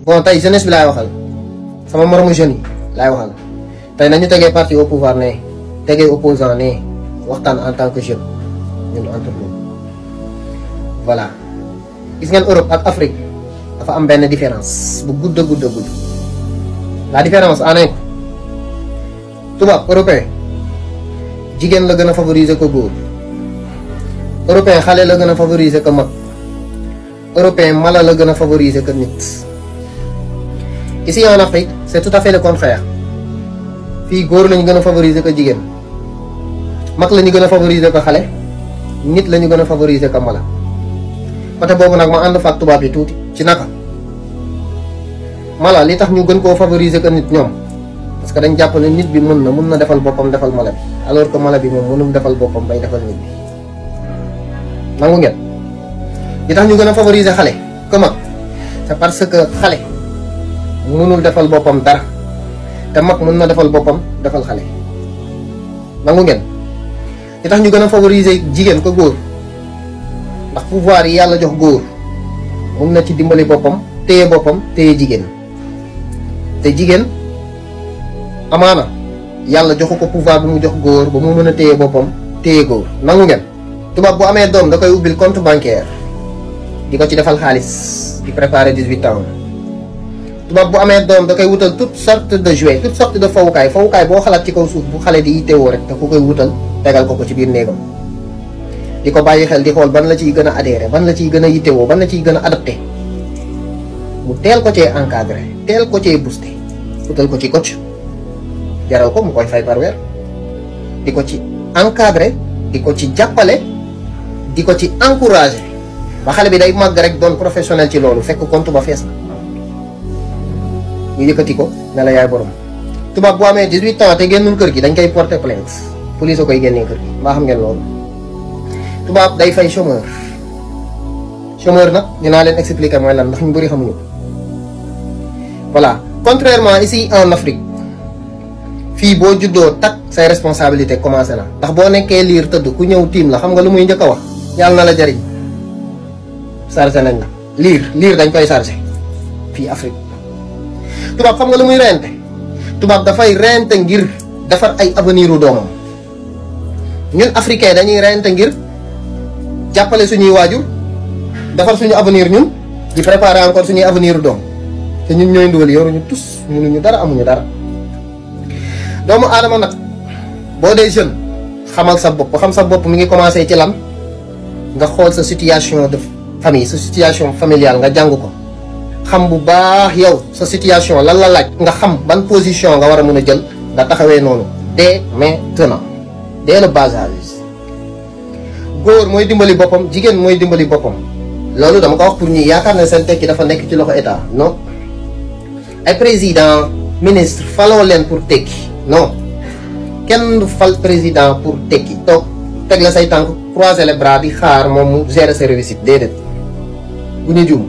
bon tey jeunesse bi laay waxal sama moromu jeunes yi laay waxal tey nañu tegee parti au pouvoir ne tegee opposant ne waxtaan en tant que jeune ñun entre nous voilà. gis ngeen Europe ak Afrique dafa am benn différence bu gudd a gudd. La différence en est tubaab européen jigéen la gën a favoriser ko góor, européen xale la gën a favoriser ko mag, européen mala la gën a favoriser ko nit. Ici en Afrique c'est tout à fait le contraire. Fii góor lañu gën a favoriser ko jigéen, mag lañu gën a favoriser ko xale, nit lañu gën a favoriser ko mala. Côté boobu nag ma ànd fa ak tubaab yi tuuti ci naka mala li tax ñu gën koo favoriser que nit ñoom parce que dañ jàpp ne nit bi mun na defal boppam defal mala bi, alors que mala bi moom mënul defal boppam bay defal nit bi. nangu ngeen li tax ñu gën a favoriser xale que mag c'est parce que xale mënul defal boppam dara te mag mën na defal boppam defal xale. nangu ngeen li tax ñu gën a favoriser jigéen que góor ndax pouvoir yi yàlla jox góor mun na ci dimbali boppam téye jigéen te jigéen amaana yàlla joxu ko pouvoir bi mu jox góor ba mu mën a téye boppam téye góor. nangu ngeen tubaab bu amee doom da koy ubbil compte bancaire di ko ci defal xaalis di préparer 18 ans. tubaab bu amee doom da koy wutal toute sorte de jouet toute sorte de fawukaay boo xalaat ci kaw suuf bu xale di yittewoo rek te ku koy wutal tegal ko ci biir néegam di ko bàyyi xel di xool ban la ciy gën a adhéré, ban la ciy gën a yittewoo, ban la ciy gën a adapté mu teel ko cee encadré teel ko cee boosté wutal ko ci coach jaral ko mu koy fay par weer di ko ci encadré di ko ci jàppale di ko ci encouragé ba xale bi day màgg rek doon professionnel ci loolu fekk compte ba fees na ñu yëkkati ko ne la yaay borom. tubaab bu amee 18 ans te génnul kër gi dañ koy porter plainte police a koy génnee kër gi mbaa xam ngeen loolu. tubaab day fay chômeur nag dinaa leen expliquer mooy lan ndax ñu bëri xamuñu ko. voilà contrairement ici en Afrique fii boo juddoo tak say responsabilité commencé na ndax boo nekkee liir tëdd ku ñëw tiim la xam nga lu muy njëkk a wax yàlla na la jariñ chargé nañ la liir dañ koy chargé fii Afrique. tubaab xam nga lu muy rente tubaab dafay rente ngir defar ay avenir u doomam ñun africain dañuy rente ngir jàppale suñuy waajur defar suñu avenir ñun di préparer encore suñuy avenir doom te ñun ñooy ndóol yoruñu tus mënuñu dara amuñu dara. doomu aadama nag boo dee jeune xamal sa bopp xam sa bopp mi ngi commencé ci lan nga xool sa situation de famille sa situation familiale nga jàng ko xam bu baax yow sa situation lan la laaj nga xam ban position nga war a mën a jël nga taxawee noonu dès maintenant dès le bas âge. góor mooy dimbali boppam jigéen mooy dimbali boppam loolu dama ko wax pour ñi yaakaar ne seen tekki dafa nekk ci loxo état non ay président ministre faloo leen pour tekki non kenn du fal président pour tekki toog teg la say tànk croiser les bras di xaar moom mu gérer sa réussite déedéet bu ñu juum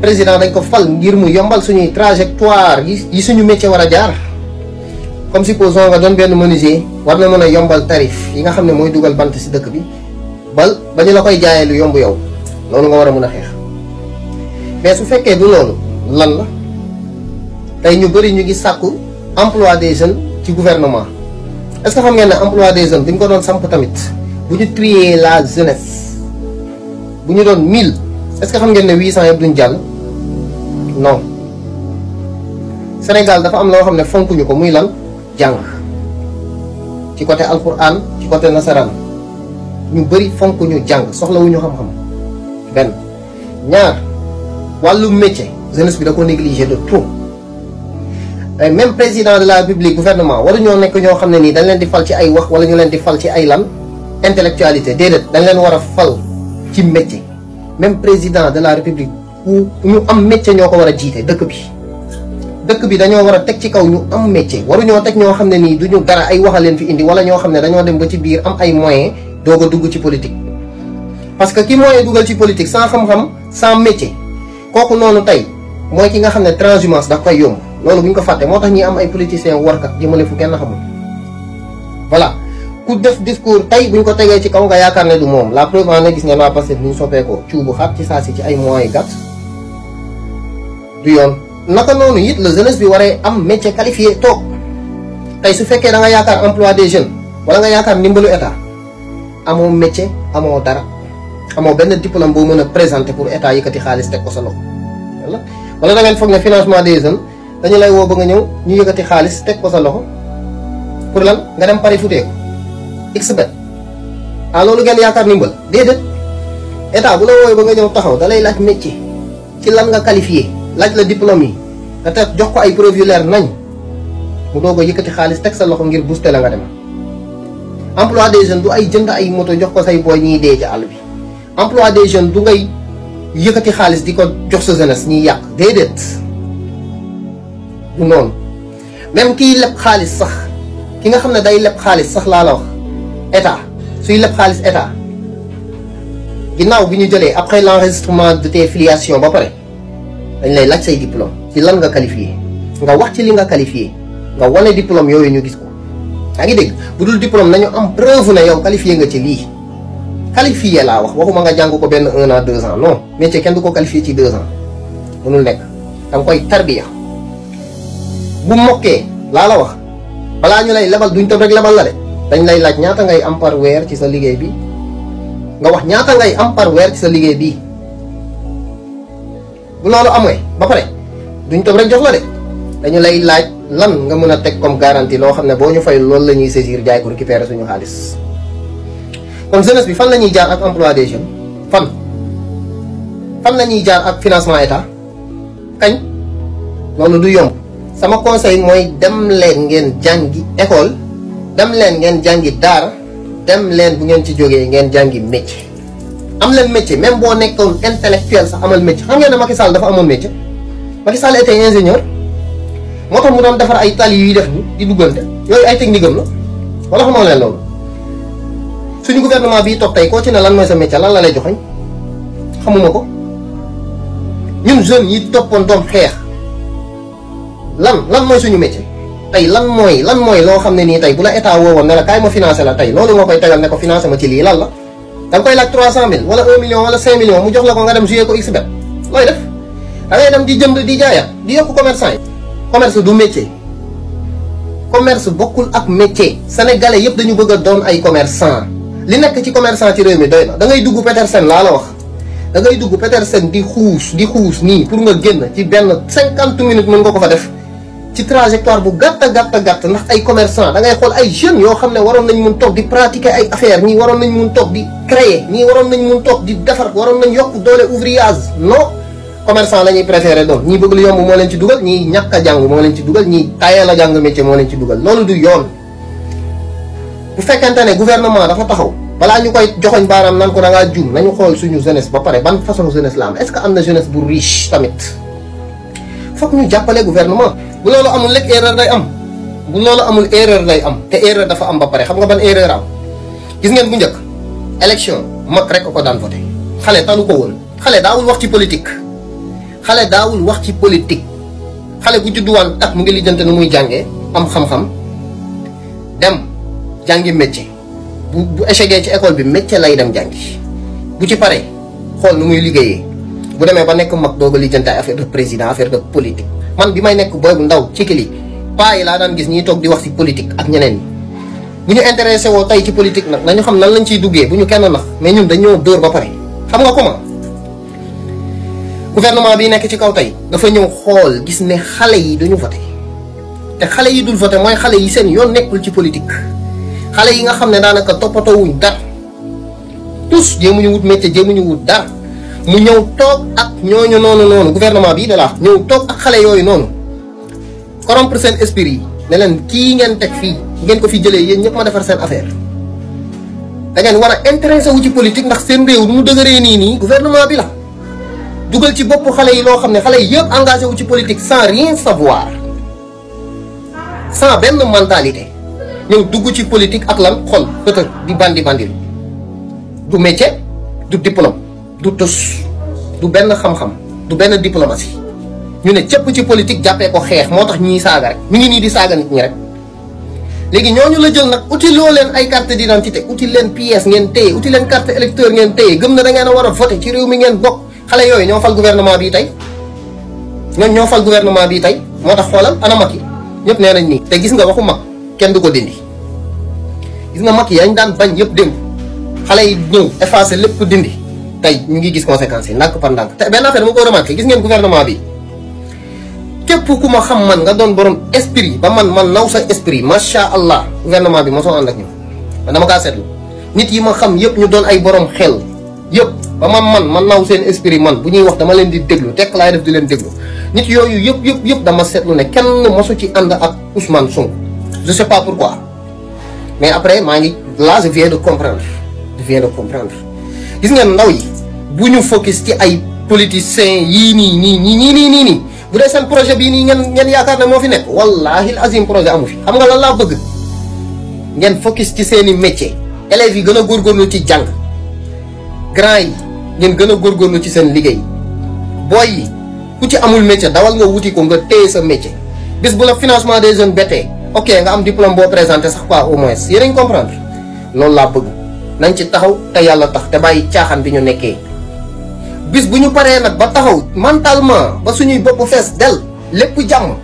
président dañ ko fal ngir mu yombal suñuy trajectoire yi suñu métier war a jaar. comme supposons nga doon benn menuisier war na mën a yombal tarif yi nga xam ne mooy dugal bant ci dëkk bi ba ñu la koy jaayee lu yomb yow loolu nga war a mën a xeex. mais su fekkee du loolu lan la tey ñu bëri ñu ngi sàkku emploi des jeunes ci gouvernement. est-ce que xam ngeen ne emploi des jeunes bu ñu ko doon samp tamit bu ñu trier la jeunesse bu ñu doon 1000 est-ce que xam ngeen ne 800 yëpp duñ jàll non. Sénégal dafa am loo xam ne fonkuñu ko muy lan jàng ci côté alquran ci côté nasaraan ñu bëri fonkuñu jàng soxlawuñu xam-xam benn. ñaar wàllu métier jeunesse bi da ko négligé de trop même président de la république gouvernement waruñoo nekk ñoo xam ne nii dañ leen di fal ci ay wax wala ñu leen di fal ci ay lan intellectualité déedéet dañ leen war a fal ci métier. même président de la république ñu am métier ñoo ko war a jiite dëkk bi dañoo war a teg ci kaw ñu am métier waruñoo teg ñoo xam ne nii duñu dara ay waxaleen fi indi wala ñoo xam ne dañoo dem ba ci biir am ay moyens doog a dugg ci politique. parce que ki moyen dugal ci politique sans xam-xam sans métier kooku noonu tey mooy ki nga xam ne transhumance daf koy yomb loolu bu ñu ko fàtte moo tax ñi am ay politiciens warkat jëmale fu kenn xamul. voilà ku def discours tey bu ñu ko tegee ci kaw nga yaakaar ne du moom la preuve en est gis ngeen waa Pastef ni ñu soppeekoo cuubu xaat ci saa si ci ay mois yu gàtt du yoon. naka noonu it la jeunesse bi waree am métier qualifié toog tey su fekkee da nga yaakaar emploi des jeunes wala nga yaakaar ndimbalu état amoo métier amoo dara amoo benn diplôme boo mën a présenter pour état yëkkati xaalis teg ko sa loxo wala da ngeen foog ne financement des jeunes dañu lay woo ba nga ñëw ñu yëkkati xaalis teg ko sa loxo pour lan nga dem pari futeeku xbet loolu ngeen yaakaar ndimbal déedéet état bu la wooyee ba nga ñëw taxaw da lay laaj métier ci lan nga qualifié laaj la diplôme yi nga teg jox ko ay preuve yu leer nañ mu doog a yëkkati xaalis teg sa loxo ngir booster la nga dem. emploi des jeunes du ay jënd ay moto jox ko say booy ñiy dee ci àll bi emploi des jeunes du ngay yëkkati xaalis di ko jox sa jeunesse ñiy yàq déedéet du noonu. même kiy leb xaalis sax ki nga xam ne day leb xaalis sax laa la wax état suy leb xaalis état ginnaaw bi ñu jëlee après l'enregistrement de tes filiations ba pare dañ lay laaj say diplôme ci lan nga qualifié nga wax ci li nga qualifié nga wane diplôme yooyu ñu gis ko. yaa ngi dégg bu dul diplôme nañu am preuve ne yow qualifié nga ci lii qualifié laa wax waxuma nga jàng ko benn 1 an 2 ans non métier kenn du ko qualifié ci 2 ans mënul nekk da nga koy tarbiya bu mokkee laa la wax balaa ñu lay lebal duñ tëb rek lebal la de dañ lay laaj ñaata ngay am par weer ci sa liggéey bi nga wax ñaata ngay am par weer ci sa liggéey bi bu loolu amee ba pare duñ tëb rek jox la de dañu lay laaj lan nga mën a teg comme garantie loo xam ne boo ñu fay loolu la ñuy saisir jaay ko récupérer suñu xaalis. kon jeunesse bi fan la ñuy jaar ak emploi des jeunes fan la ñuy jaar ak financement état kañ loolu du yomb. sama conseil mooy dem leen ngeen jàngi école dem leen ngeen jàngi daara dem leen bu ngeen ci jógee ngeen jàngi métier. am leen métier même boo nekkoon intellectuel sax amal métier xam ngeen ne Macky Sall dafa amoon métier Macky Sall était ingénieur. moo tax mu doon defar ay tali yuy def ni di duggante yooyu ay technique am la wala xamoo leen loolu suñu gouvernement bii toog tey koo ci ne lan mooy sa métier lan la lay joxoñ xamuma ko ñun jeunes yi toppoon doon xeex lan mooy suñu métier tey lan mooy loo xam ne nii tey bu la état woowoon ne la kaay ma financé la tey loolu nga koy tegal ne ko financé ma ci lii lan la da nga koy laaj 300 000 wala 1 million wala 5 millions mu jox la ko nga dem jouer ko xbet looy def da ngay dem di jënd di jaayaat di yokk commerçant yi. commerce du métier commerce bokkul ak métier sénégalais yëpp dañu bëgg a doon ay commerçant li nekk ci commerçant ci réew mi doy na da ngay dugg Petersen laa la wax da ngay dugg Petersen di xuus nii pour nga génn ci benn 50 minutes mën nga ko fa def ci trajectoire bu gàtt ndax ay commerçant da ngay xool ay jeunes yoo xam ne waroon nañ mun toog di pratiquer ay affaires ñii waroon nañ mun toog di créer ñii waroon nañ mun toog di defar waroon nañ yokk doole ouvrage non commerçant la ñuy préféré doon ñii bëgg lu yomb moo leen ci dugal ñii ñàkk a jàng moo leen ci dugal ñii tayal a jàng métier moo leen ci dugal loolu du yoon. bu fekkente ne gouvernement dafa taxaw balaa ñu koy joxoñ baaraam nan ko da ngaa juum nañu xool suñu jeunesse ba pare ban façon jeunesse la am est-ce que am na jeunesse bu riche tamit foog ñu jàppale gouvernement. bu loolu amul lekk erreur day am bu loolu amul erreur day am te erreur dafa am ba pare xam nga ban erreur am gis ngeen bu njëkk élection mag rek ko daan voté xale talu ko woon xale daawul wax ci politique. xale daawul wax ci politique xale bu judduwaan at mu ngi lijjante nu muy jàngee am xam-xam dem jàngi métier bu échecgee ci école bi métier lay dem jàngi bu ci paree xool nu muy liggéeyee bu demee ba nekk mag doog a lijjante ay affaire de président affaire de politique. man bi may nekk booy bu ndaw ci kili paa yi laa daan gis ñiy toog di wax ci politique ak ñeneen ñi bu ñu intéressé woo tey ci politique nag nañu xam nan lañ ciy duggee bu ñu kenn nax mais ñun dañoo dóor ba pare xam nga comment. gouvernement bi nekk ci kaw tey dafa ñëw xool gis ne xale yi duñu voté te xale yi dul voté mooy xale yi seen yoon nekkul ci politique xale yi nga xam ne daanaka toppatoowuñ dara tous jéemuñu wut métier jéemuñu wut dara mu ñëw toog ak ñooñu noonu gouvernement bi de la ñëw toog ak xale yooyu noonu corrompre seen esprit yi ne leen kii ngeen teg fii ngeen ko fi jëlee yéen ñëpp ma defar seen affaire da ngeen war a intéressé wu ci politique ndax seen réew nu mu dëgëree nii gouvernement bi la. dugal ci bopp xale yi loo xam ne xale yi yëpp engagé wu ci politique sans rien savoir sans benn mentalité ñëw dugg ci politique ak lan xol peut di bandi du métier du diplôme du tos du benn xam-xam du benn diplomatie ñu ne cëpp ci politique jàppee ko xeex moo tax ñiy saaga rek mi ngi nii di saaga nit ñi rek léegi ñooñu la jël nag uti loo leen ay carte d'identité uti leen pièce ngeen téye uti leen carte électeur ngeen téye gëm na da ngeen a war a voté ci réew mi ngeen bokk xale yooyu ñoo fal gouvernement bi tey ñoom ñoo fal gouvernement bi tey moo tax xoolal ana Macky ñëpp nee nañ nii. te gis nga waxu mag kenn du ko dindi gis nga mag yañ daan bañ yëpp démb xale yi ñëw effacé lépp dindi tey ñu ngi gis conséquences yi ndànk par ndànk. te benn affaire dama ko remarqué gis ngeen gouvernement bi képp ku ma xam man nga doon borom esprit ba man naw sa esprit macha allah gouvernement bi mosoo ànd ak ñun man dama kaa seetlu nit yi ma xam yëpp ñu doon ay borom xel yëpp ba man naw seen esprit man bu ñuy wax dama leen di déglu tekk laay def di leen déglu nit yooyu yëpp dama seetlu ne kenn mosu ci ànd ak Ousmane Sonko je sais pas pourquoi mais après maa ngi là je viens de comprendre gis ngeen ndaw yi bu ñu focus ci ay politiciens yii nii bu dee seen projet bii nii ngeen yaakaar ne moo fi nekk wallahi azim projet amu fi xam nga lan laa bëgg ngeen focus ci seeni métier élèves yi gën a góorgóorlu ci jàng grand yi ngeen gën a góorgóorlu ci seen liggéey booy yi ku ci amul métier dawal nga wuti ko nga téye sa métier bis bu la financement des jeunes bettee ok nga am diplôme boo présenté sax quoi au moins yéen a ngi comprendre loolu laa bëgg nañ ci taxaw te yàlla tax te bàyyi caaxaan bi ñu nekkee bis bu ñu paree nag ba taxaw mentalement ba suñuy bopp fees del lépp jàmm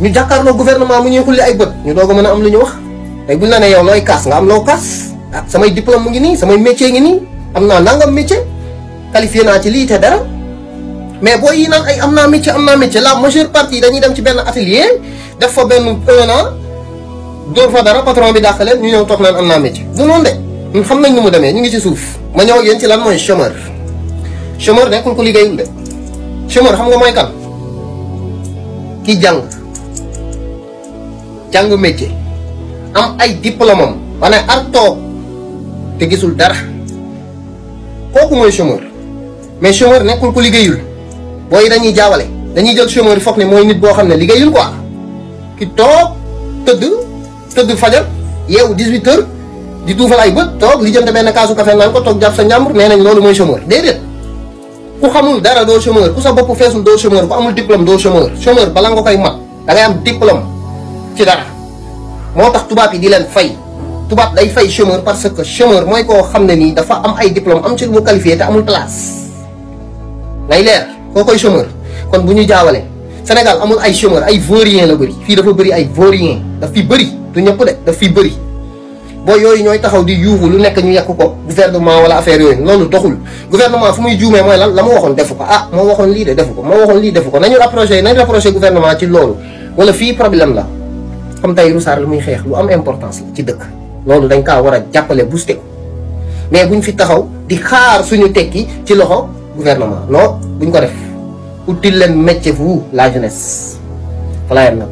ñu jàkkaarloo gouvernement mu ñuy xulli ay bët ñu doog a mën a am lu ñu wax tey buñ la ne yow looy kaas nga am loo kaas ah samay diplôme mu ngi nii samay métier ngi nii am naa nangam métier qualifié naa ci lii te dara mais boo yi naan ay am naa métier la majeure partie dañuy dem ci benn atelier def fa benn 1 an dóor fa dara patron bi dàq leen ñu ñëw toog naan am naa métier du noonu de ñun xam nañ nu mu demee ñu ngi ci suuf ma ñëw ak yéen ci lan mooy chômeur nekkul ko liggéeyul de chômeur xam nga mooy kan ki jàng métier am ay diplôme am wane ar toog te gisul dara kooku mooy chômeur mais chômeur nekkul ko liggéeyul booy dañuy jaawale dañuy jël chômeur foog ne mooy nit boo xam ne liggéeyul quoi ki toog tëdd fajar yeewu 18 heures di tuufal ay bët toog li jënd benn kaasu café naan ko toog jàpp sa njàmbur nee nañ loolu mooy chômeur déedéet ku xamul dara doo chômeur ku sa bopp feesul doo chômeur ku amul diplôme doo chômeur bala nga koy mat da ngay am diplôme ci dara moo tax tubaab yi di leen fay tubaab day fay chômeur parce que chômeur mooy koo xam ne nii dafa am ay diplôme am ci lu mu qualifié te amul place ngay leer koo koy chômeur kon bu ñu jaawale Sénégal amul ay chômeur ay vaurien la bëri fii dafa bëri ay vaurien daf fi bëri du ñëpp de daf fi bëri boo yooyu ñooy taxaw di yuuxu lu nekk ñu yekk ko gouvernement wala affaire yooyu loolu doxul gouvernement fu muy juumee mooy lan la ma waxoon defu ko ah moo waxoon lii de defu ko moo waxoon lii defu ko nañu rapproché gouvernement ci loolu wala fii problème la comme tey Roussar lu muy xeex lu am importance la ci dëkk loolu dañ kaa war a jàppale boosté ko mais buñ fi taxaw di xaar suñu tekki ci loxo gouvernement non buñ ko def utile leen métier vous la jeunesse fala yem nag